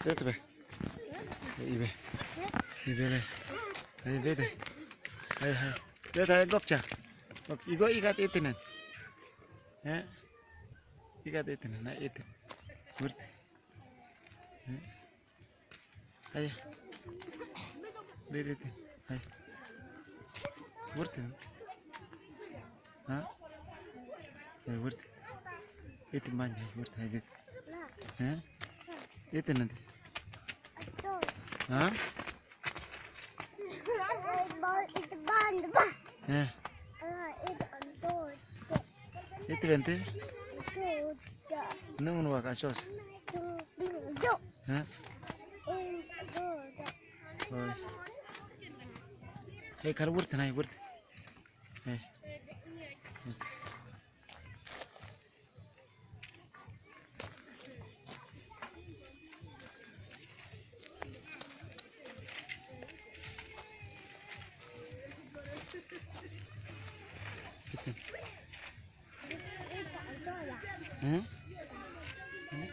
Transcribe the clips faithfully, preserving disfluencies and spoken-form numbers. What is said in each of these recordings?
Tete be. Ibe. Ibe le. Ai, bete. Ai, ai. Tete, ai, gopcha. Gop, igo, igat itinan. Eh? Igat itinan, na itin. Wurte. Eh? Ai. Bete, bete. Ai. Wurte. Ha? Ai, wurte. Iti manya, wurte, ai, bete. Ha? Iti nanti. Ha? Ha? Iti bente? Nung nung waka sos. Ha? Oi. Hei, kar wurte, nai, wurte. Hei. Eh? Eh? Eh?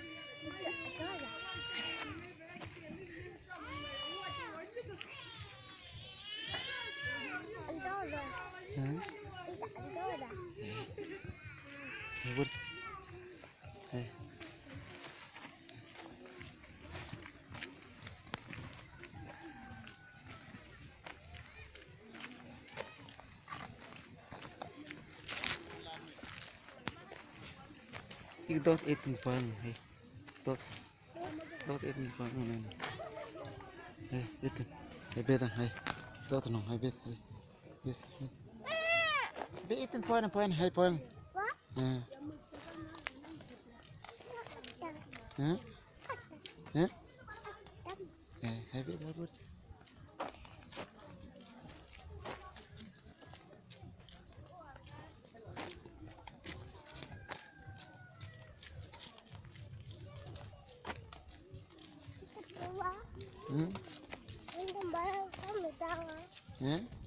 Eh. Ig dot itin poeng, hei. Dot. Dot itin poeng, nene. Hei, itin. Hei, betan, hei. Dot nong, hei, bet, hei. Bet, hei. Be itin poeng, poeng, hei, poeng. Hei. Hei? Hei? Eh, hei, bet, hei, bet. Hmm? Hmm?